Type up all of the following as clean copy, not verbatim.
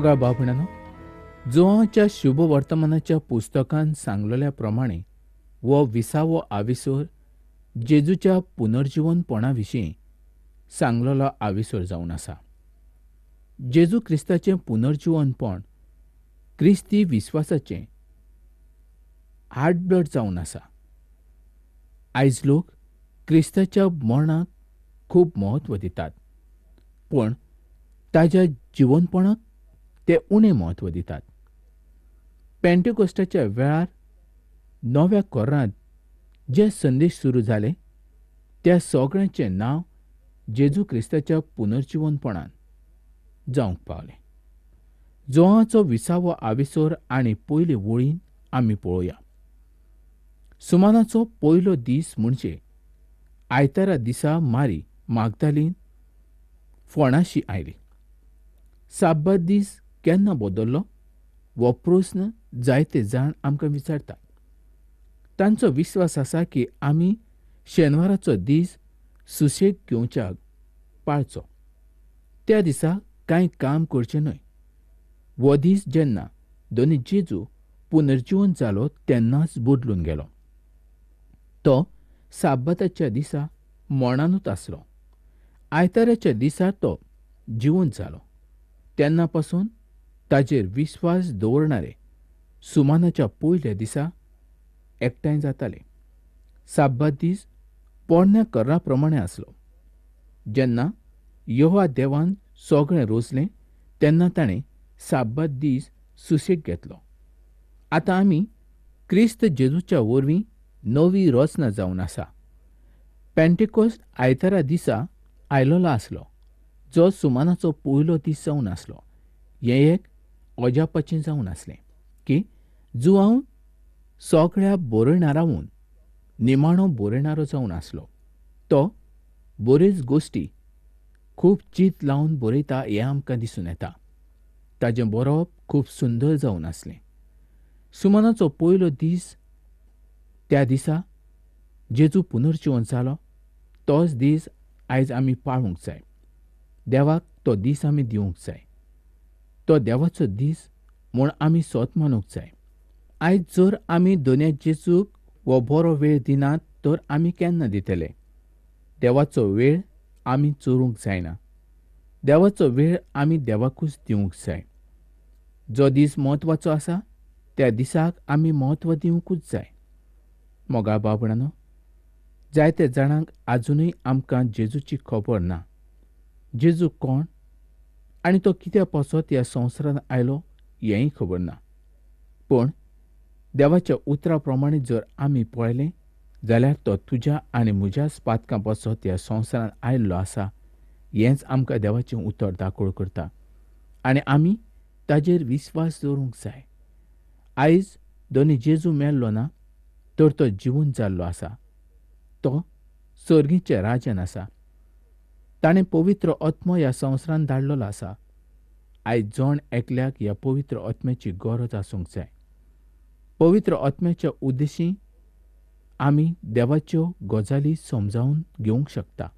मोगा भाव-भयणांनो, जुवांच्या शुभ वर्तमानाच्या पुस्तकान सांगलेल्या प्रमाणे हो विसावो आविसर जेजूच्या पुनर्जीवनपणा विशीं सांगलेलो आविसर जावन आसा. जेजू क्रिस्ताचें पुनर्जीवनपण क्रिस्ती विस्वासाचें हार्टब्लड जावन आसा. आयज लोक क्रिस्ताच्या मरणाक खूब म्हत्व दितात, पूण ताज्या जिवनपणाक ते उणें म्हत्व दितात. पेंटेकोस्टाच्या वेळार नव्या कोर्रांत जे संदेश सुरू जाले त्या सगळ्यांचें नांव जेजू क्रिस्ताच्या पुनर्जीवनपणान जावंक पावलें. जुवांचो विसावो आविसर आनी पयले वळीन आमी पळोवया. सुमानाचो पयलो दीस म्हणजे आयतारा दिसा मारी मागदालीन फोणाशी आयली. साब्बात दीस केन्ना बदल्लो हो प्रस्न जायते जाण आमकां विचारतात. तांचो विस्वास आसा की आमी शेनवाराचो दीस सुशेग घेवच्याक पाळचो, त्या दिसा कांय काम करचें न्हय. हो दीस जेन्ना धनी जेजू पुनर्जीवन जालो तेन्नाच बदलून गेलो. तो साब्बाताच्या दिसा मरणानूच आसलो. आयताराच्या दिसा तो जिवंत जालो. तेन्ना पासून ताजेर विस्वास दवरणारे सुमानाच्या पयल्या दिसा एकठांय जाताले. साब्बात दीस पोरण्या कर्रा प्रमाणे आसलो. जेन्ना यहोवा देवान सगळें रोजलें तेन्ना ताणें साब्बात दीस सुशेग घेतलो. आतां आमी क्रिस्त जेजूच्या वरवीं नवी रचना जावन आसा. पेंटेकोस्ट आयतारा दिसा आयलोलो आसलो, जो सुमानाचो पयलो दीस जावन आसलो. हें एक अजापाचें जावन आसलें की जुवांव सगळ्या बरयणारावून निमाणो बरयणारो जावन आसलो. तो बऱ्योच गोश्टी खूब चीत लावन बरयता हें आमकां दिसून येता. ताजें बरोवप खूब सुंदर जावन आसलें. सुमानाचो पयलो दीस, त्या दिसा जेजू पुनर्जीवन जालो तोच दीस आयज आमी पाळूंक जाय. देवाक तो दीस आमी दिवंक जाय. तो देवाचो दीस म्हूण आमी सोत मानूंक जाय. आयज जर आमी दोनया जेजूक हो बरो वेळ दिनात तर आमी केन्ना दितले? देवाचो वेळ आमी चोरूंक जायना. देवाचो वेळ आमी देवाकूच दिवंक जाय. जो दीस म्हत्वाचो आसा त्या दिसाक आमी म्हत्व दिवंकूच जाय. मोगा भाव-भयणांनो, जायते जाणांक आजुनूय आमकां जेजूची खबर ना. जेजू कोण आनी तो कित्या पासत ह्या संवसारांत आयलो हेंय खबर ना. पूण देवाच्या उतरा प्रमाणे जर आमी पळयलें जाल्यार तो तुज्या आनी म्हज्याच पातकां पासत ह्या संवसारांत आयिल्लो आसा हेंच आमकां देवाचें उतर दाखोळ करता आनी आमी ताजेर विस्वास दवरूंक जाय. आयज दोनी जेजू मेल्लो ना तर तो जिवंत जाल्लो आसा. तो सर्गीच्या राजान आसा. ताणें पवित्र आत्मो ह्या संवसारांत धाडलेलो आसा. आयज जण एकल्याक ह्या पवित्र आत्म्याची गरज आसूंक जाय. पवित्र आत्म्याच्या उद्देशी आमी देवाच्यो गजाली समजावन घेवंक शकता.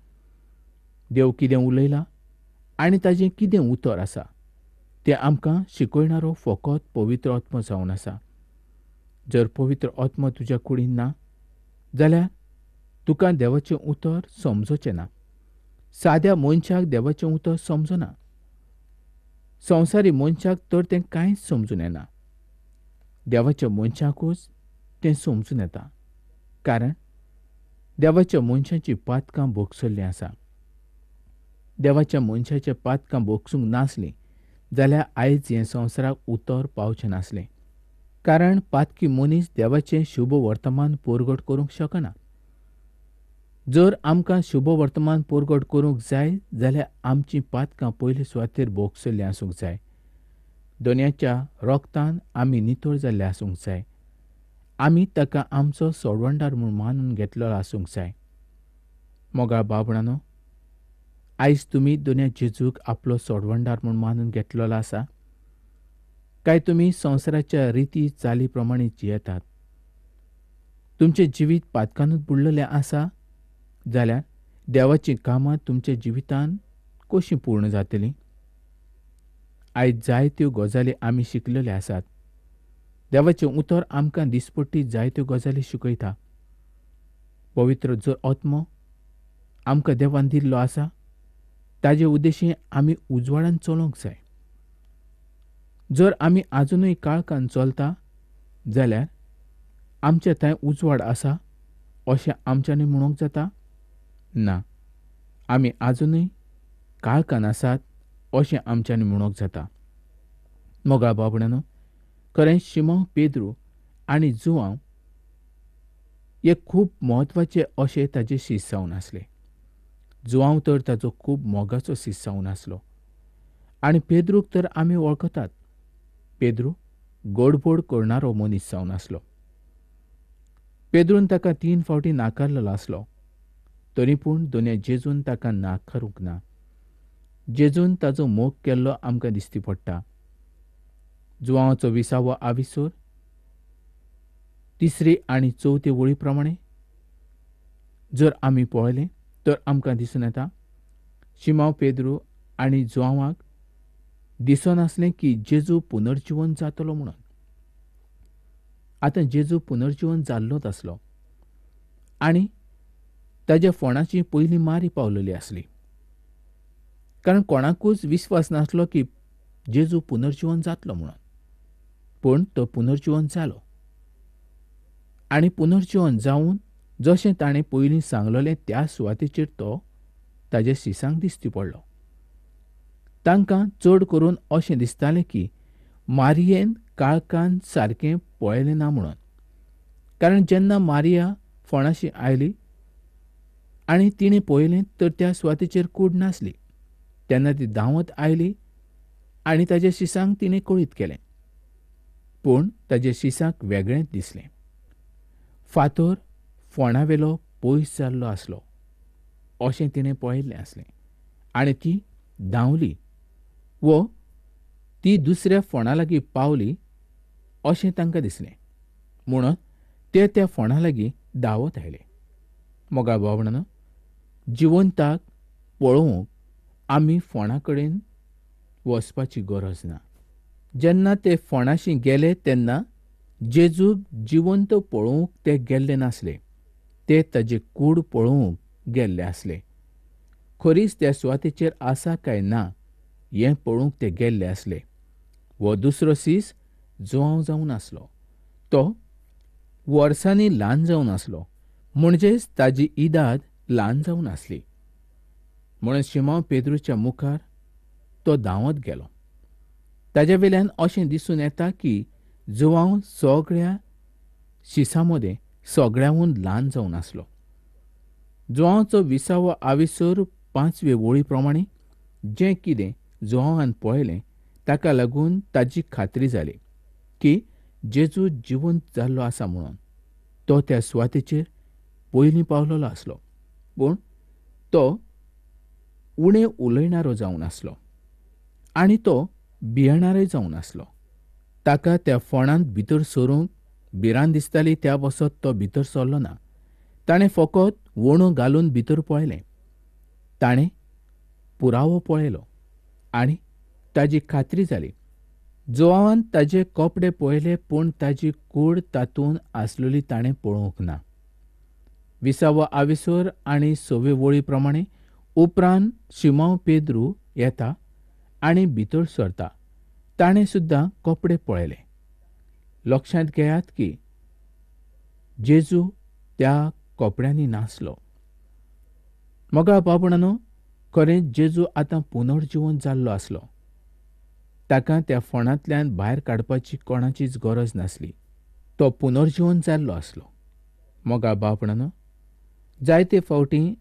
देव कितें उलयला आनी ताजें कितें उतर आसा तें आमकां शिकयणारो फकत पवित्र आत्मो जावन आसा. जर पवित्र आत्मो तुज्या कुडीन ना जाल्यार तुका देवाचें उतर समजचें ना. साद्या मनशाक देवाचें उतर समजना. संवसारी मनशाक तर तें कांयच समजून येना. देवाच्या मनशाकूच तें समजून येता, कारण देवाच्या मनशाची पातकां भोगसल्लीं आसा. देवाच्या मनशाच्या पातकां भोगसूंक नासलीं जाल्यार आयज हें संवसाराक उतर पावचें नासलें, कारण पातकी मनीस देवाचें शुभ वर्तमान परगट करूंक शकना. जर आमकां शुभ वर्तमान परगट करूंक जाय जाल्यार आमचीं पातकां पयले सुवातेर भोगसल्लीं आसूंक जाय. दोनयाच्या रोगतान आमी नितळ जाल्ले आसूंक जाय. आमी ताका आमचो सोडवणदार म्हूण मानून घेतलेलो आसूंक जाय. मोगाळ भाव-भयणांनो, आयज तुमी दोनया जेजूक आपलो सोडवणदार म्हूण मानून घेतलेलो आसा काय तुमी संवसाराच्या रिती चाली प्रमाणे जियेतात? तुमचें जिवीत पातकानूच बुडलेलें आसा जाल्यार देवाचीं कामां तुमच्या जिवितांत कशीं पूर्ण जातलीं? आयज जायत्यो गजाली आमी शिकलेले आसात. देवाचें उतर आमकां दिसपट्टी जायत्यो गजाली शिकयता. पवित्र जर आत्मो आमकां देवान दिल्लो आसा ताजे उद्देशी आमी उजवाडान चलोवंक जाय. जर आमी आजुनूय काळखान चलता जाल्यार आमच्या थंय उजवाड आसा अशें आमच्यांनी म्हणूंक जाता? ना, आमी आजुनूय काळखान आसात अशें आमच्यांनी म्हणूंक जाता. मोगाळ भाव-भयणांनो, खरें शिमोन पेद्रू आनी जुआंव हे खूब म्हत्वाचे अशे ताजे शीस जावन आसले. जुआंव तर ताजो खूब मोगाचो शीस जावन आसलो आनी पेद्रूक तर आमी वळखतात. पेद्रू गडबड करणारो मनीस जावन आसलो. पेद्रून ताका 3 फावटी नाकारलेलो आसलो, तरी पूण दोनया जेजून ताका नाकारूंक ना. जेजून ताजो मोग केल्लो आमकां दिसती पडटा. जुआंवाचो 20वो आविसोर 3री आनी 4 वळी प्रमाणे जर आमी पळयलें तर आमकां दिसून येता शिमांव पेद्रू आनी जुआंवाक दिसनासलें की जेजू पुनर्जीवन जातलो म्हणून. आतां जेजू पुनर्जीवन जाल्लोच आसलो आनी ताज्या फोंडाची पयली मारी पावलेली आसली, कारण कोणाकूच विस्वास नासलो की जेजू पुनर्जीवन जातलो म्हणून. पूण तो पुनर्जीवन जालो आनी पुनर्जीवन जावन जशें ताणें पयलीं सांगलेलें त्या सुवातेचेर तो ताज्या शिसांक दिसती पडलो. तांकां चड करून अशें दिसतालें की मारियेन काळखान सारकें पळयलें ना म्हणून, कारण जेन्ना मारिया फोंडाशी आयली आनी तिणें पळयलें तर त्या सुवातेचेर कूड नासली. तेन्ना ती धांवत आयली आनी ताज्या शिसांक तिणें कळीत केलें, पूण ताज्या शिसांक वेगळेंच दिसलें. फातर फोंडावेलो पयस जाल्लो आसलो अशें तिणें पळयल्लें आसलें आनी ती धांवली वो ती दुसऱ्या फोंडा लागीं पावली अशें तांकां दिसलें, म्हणून ते त्या फोंडा लागीं धांवत आयले. मोगाळ भाव-भयणांनो, जिवंताक पळोवंक आमी फोंडा कडेन वचपाची गरज ना. जेन्ना ते फोंडाशी गेले तेन्ना जेजूक जिवंत पळोवंक ते गेल्ले नासले, ते ताजे कूड पळोवंक गेल्ले आसले. खरीच त्या सुवातेचेर आसा काय ना हें पळोवंक ते गेल्ले आसले. हो दुसरो सीस जुआंव जावन आसलो. तो वर्सांनी ल्हान जावन आसलो, म्हणजेच ताजी इदाद ल्हान जावन आसली. म्हणून शिमांव पेद्रूच्या मुखार तो धांवत गेलो. ताज्या वेल्यान अशें दिसून येता की जुआंव सगळ्या शिसां मदें सगळ्याहून ल्हान जावन आसलो. जुआंवचो 20वो आविसोर 5वे वळी प्रमाणे जें कितें जुआंवान पळयलें ताका लागून ताजी खात्री जाली की जेजू जिवंत जाल्लो आसा म्हणून. तो त्या सुवातेचेर पयलीं पावलेलो आसलो, पूण तो उणें उलयणारो जावन आसलो आनी तो भियेणारोय जावन आसलो. ताका त्या फोंडांत भितर सरूंक भिरांत दिसताली, त्या बसत तो भितर सरलो ना. ताणें फकत वणो घालून भितर पळयलें. ताणें पुरावो पळयलो आनी ताजी खात्री जाली. जुआंवान ताजे कपडे पळयले, पूण ताजी कूड तातूंत आसलेली ताणें पळोवंक ना. 20वो आविसोर आनी 6वे वळी प्रमाणे उपरांत शिमांव पेद्रू येता आनी भितर सरता. ताणें सुद्दां कपडे पळयले. लक्षांत घेयात की जेजू त्या कपड्यांनी नासलो. मोगाळ भाव-भयणांनो, खरेंच जेजू आतां पुनर्जीवन जाल्लो आसलो. ताका त्या फोंडांतल्यान भायर काडपाची कोणाचीच गरज नासली. तो पुनर्जीवन जाल्लो आसलो. मोगाळ भाव-भयणांनो, जायते फावटी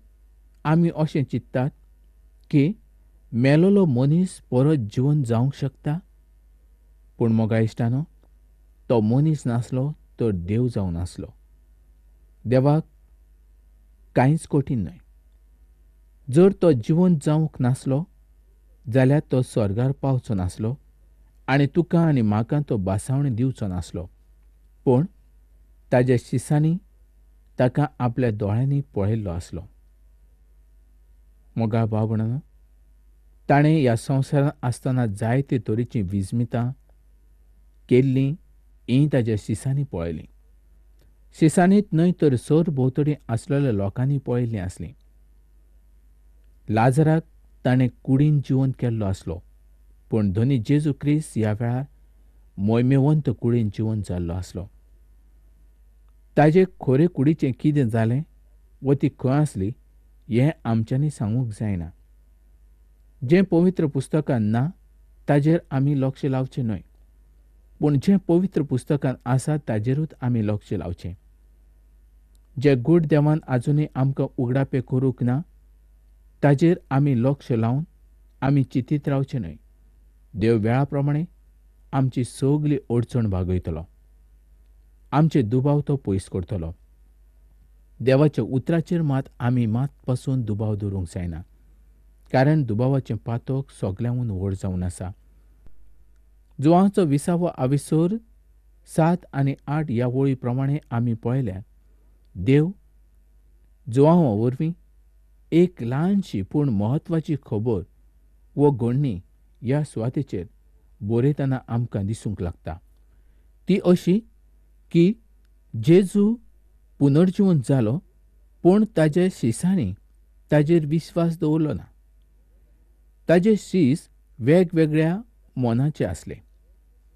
आमी अशें चिंततात की मेलोलो मनीस परत जिवन जावंक शकता, पूण मोगा इश्टानो, तो मनीस नासलो तर देव जावन आसलो. देवाक कांयच कठीण न्हय. जर तो जिवंत जावंक नासलो जाल्यार तो स्वर्गार पावचो नासलो आनी तुका आनी म्हाका तो बासावणी दिवचो नासलो. पूण ताज्या शिसांनी ताका आपल्या दोळ्यांनी पळयल्लो आसलो. मोगाळ भाव-भयणांनो, ताणें ह्या संवसारांत आसतना जायते तरेचीं विस्मितां केल्लीं हीं ताज्या शिसांनी पळयलीं. शिसांनीच न्हय तर सरभोंवतणी आसलेल्या लोकांनी पळयल्लीं आसलीं. लाजराक ताणें कुडीन जिवंत केल्लो आसलो, पूण धनी जेजू क्रिस्त ह्या वेळार मोहिमेवंत कुडीन जिवंत जाल्लो आसलो. ताजे खोरे कुडीचें कितें जालें वो ती खंय आसली हें आमच्यांनी सांगूंक जायना. जें पवित्र पुस्तकान ना ताजेर आमी लक्ष लावचें न्हय, पूण जें पवित्र पुस्तकान आसा ताजेरूच आमी लक्ष लावचें. जे गूढ देवान आजुनूय आमकां उगडापे करूंक ना ताजेर आमी लक्ष लावन आमी चिंतीत रावचें न्हय. देव वेळा प्रमाणे आमची सगली अडचण भागयतलो, आमचे दुबाव तो पयस करतलो. देवाच्या उतराचेर मात आमी मात पासून दुबाव दवरूंक जायना, कारण दुबावाचें पातक सगल्यांहून व्हड जावन आसा. जुवांचो 20वो आविसर 7 आनी 8 ह्या वळी प्रमाणे आमी पळयल्यार देव जुवांवा वरवीं एक ल्हानशी पूण म्हत्वाची खबर वो घडणी ह्या सुवातेचेर बरयतना आमकां दिसूंक लागता. ती अशी की जेजू पुनर्जीवन जालो, पूण ताज्या शिसांनी ताजेर विश्वास दवरलो ना. ताजे शीस वेगवेगळ्या मनाचे आसले,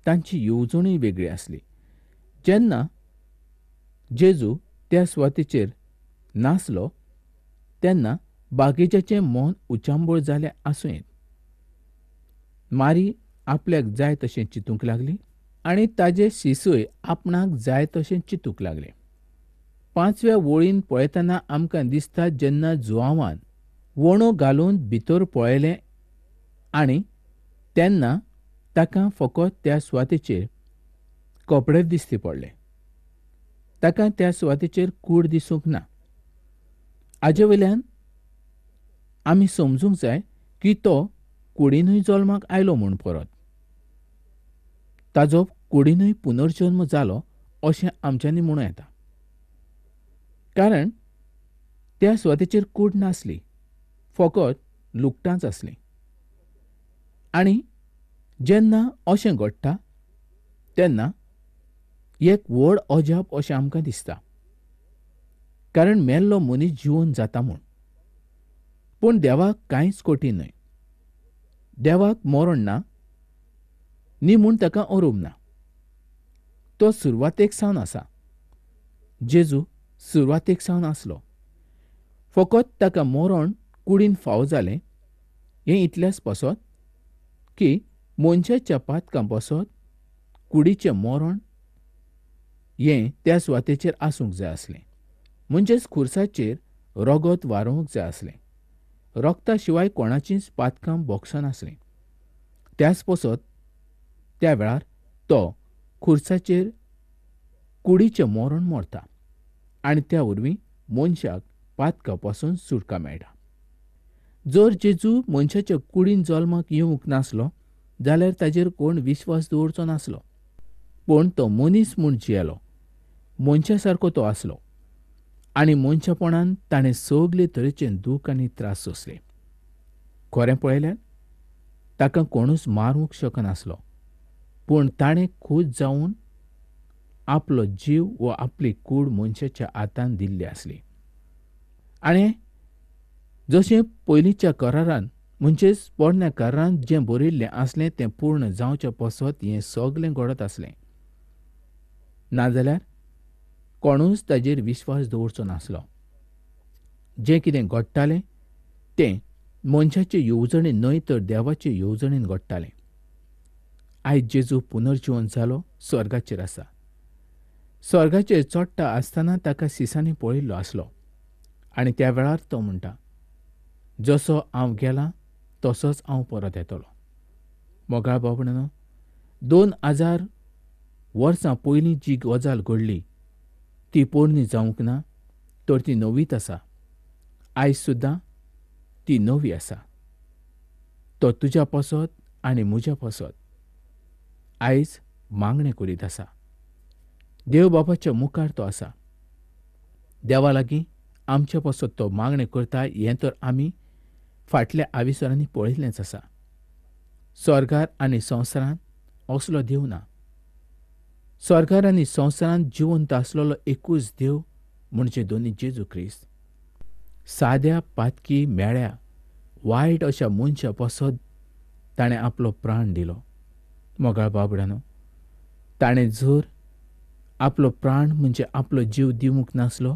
तांची येवजणूय वेगळी आसली. जेन्ना जेजू त्या सुवातेचेर नासलो तेन्ना बाकीच्याचें मन उचांबळ जालें आसूं येत. मारी आपल्याक जाय तशें चिंतूंक लागली आनी ताजे शिसूय आपणाक जाय तशें चिंतूंक लागले. 5व्या वळीन पळयतना आमकां दिसता जेन्ना जुवांवान वणो घालून भितर पळयलें आनी तेन्ना ताका फकत त्या सुवातेचेर कपडे दिसती पडले, ताका त्या सुवातेचेर कूड दिसूंक ना. हाजे वयल्यान आमी समजूंक जाय की तो कुडीनूय जल्माक आयलो म्हूण परत ताजो कुडीनूय पुनर्जन्म जालो अशें आमच्यांनी म्हणूं येता, कारण त्या सुवातेचेर कूड नासली, फकत लुगटांच आसलीं. आनी जेन्ना अशें घडटा तेन्ना एक व्हड अजाप अशें आमकां दिसता, कारण मेल्लो मनीस जिवन जाता म्हूण. पूण देवाक कांयच कठीण न्हय. देवाक मरण ना न्ही म्हूण ताका अरूप ना. तो सुरवातेक सावन आसा. जेजू सुरवातेक सावन आसलो, फकत ताका मरण कुडीन फावो जालें हें इतल्याच पासत की मनशाच्या पातकां पासत कुडीचें मरण हें त्या सुवातेचेर आसूंक जाय आसलें, म्हणजेच खुर्साचेर रगत वारोवंक जाय आसलें. रगता शिवाय कोणाचींच पातकां भोगसनासलीं. त्याच पासत त्या वेळार तो खुर्साचेर कुडीचें मरण मरता आनी त्या वरवीं मनशाक पातका पासून सुटका मेळटा. जर जेजू मनशाच्या कुडीन जल्माक येवंक नासलो जाल्यार ताजेर कोण विश्वास दवरचो नासलो, पूण तो मनीस म्हूण जियेलो, मनशा सारको तो आसलो आनी मनशापणान ताणें सगळे तरेचे दूख आनी त्रास सोंसले. खरें पळयल्यार ताका कोणूच मारूंक शकनासलो, पूण ताणें खूश जावन आपलो जीव व आपली कूड मनशाच्या हातान दिल्ली आसली. आनी जशें पयलींच्या करारान म्हणजेच पोरण्या करारान जें बरयिल्लें आसलें तें पूर्ण जावचे पासत हें सगलें घडत आसलें, नाजाल्यार कोणूच ताजेर विश्वास दवरचो नासलो. जें कितें घडटालें तें मनशाचे येवजणेन न्हय तर देवाचे येवजणेन घडटालें. आयज जेजू पुनर्जीवन जालो, स्वर्गाचेर आसा. स्वर्गाचेर चडटा आसतना ताका शिसांनी पळयिल्लो आसलो आनी त्या वेळार तो म्हणटा, जसो हांव गेलां तसोच हांव परत येतलो. मोगाळ बाबणानो, 2000 वर्सां पयलीं जी गजाल घडली ती पोरणी जावंक ना, तर ती नवीच आसा. आयज सुद्दां ती नवी आसा. तो तुज्या पासत आनी म्हज्या पासत आयज मागणें करीत आसा. देव बापाच्या मुखार तो आसा. देवा लागीं आमच्या पासत तो मागणें करता हें तर आमी फाटल्या आविसरांनी पळयल्लेंच आसा. स्वर्गार आनी संवसारांत असलो देव ना. स्वर्गार आनी संवसारांत जिवंत आसलेलो एकूच देव म्हणजे दोनी जेजू क्रिस्त. साद्या पातकी मेळ्या वायट अशा मनशा पासत ताणें आपलो प्राण दिलो. मोगाळ बाबड्यानो, ताणें जर आपलो प्राण म्हणजे आपलो जीव दिवंक नासलो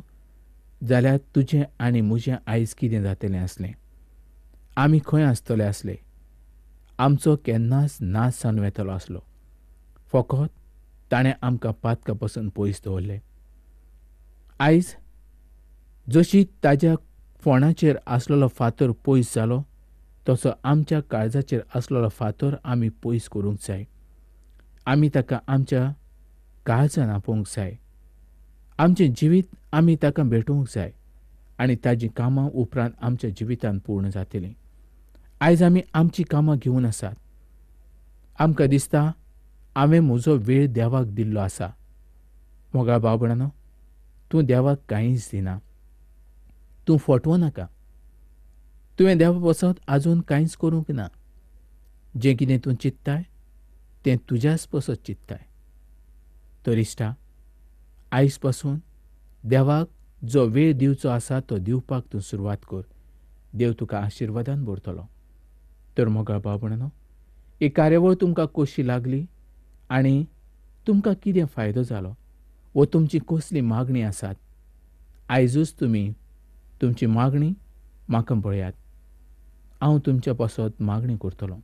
जाल्यार तुजें आनी म्हजें आयज कितें जातलें आसलें? आमी खंय आसतले आसले? आमचो केन्नाच नाश जावन वेतलो आसलो. फकत ताणें आमकां पातका पासून पयस दवरले. आयज जशी ताज्या फोंडाचेर आसलेलो फातर पयस जालो तसो आमच्या काळजाचेर आसलेलो फातर आमी पयस करूंक जाय. आमी ताका आमच्या काळजान आपोवंक जाय. आमचें जिवीत आमी ताका भेटोवंक जाय आनी ताजीं कामां उपरांत आमच्या जिवितान पूर्ण जातलीं. आयज आमी आमचीं कामां घेवन आसात. आमकां दिसता हांवें म्हजो वेळ देवाक दिल्लो आसा. मोगाळ बाबडानो, तूं देवाक कांयच दिना. तूं फटवो नाका. तुवें देवा पासत आजून कांयच करूंक ना. जें कितें तूं चित्ताय तें तुज्याच पासत चित्ताय. तर इश्टा, आयज पासून देवाक जो वेळ दिवचो आसा तो दिवपाक तूं सुरवात कर. देव तुका आशिर्वादान भरतलो. तर मोगाळ बाबडानो, ही कार्यावळ तुमकां कशी लागली आनी तुमकां कितें फायदो जालो वो तुमची कसली मागणी आसात, आयजूच तुमी तुमची मागणी म्हाका पळयात. हांव तुमच्या पासत मागणी करतलों.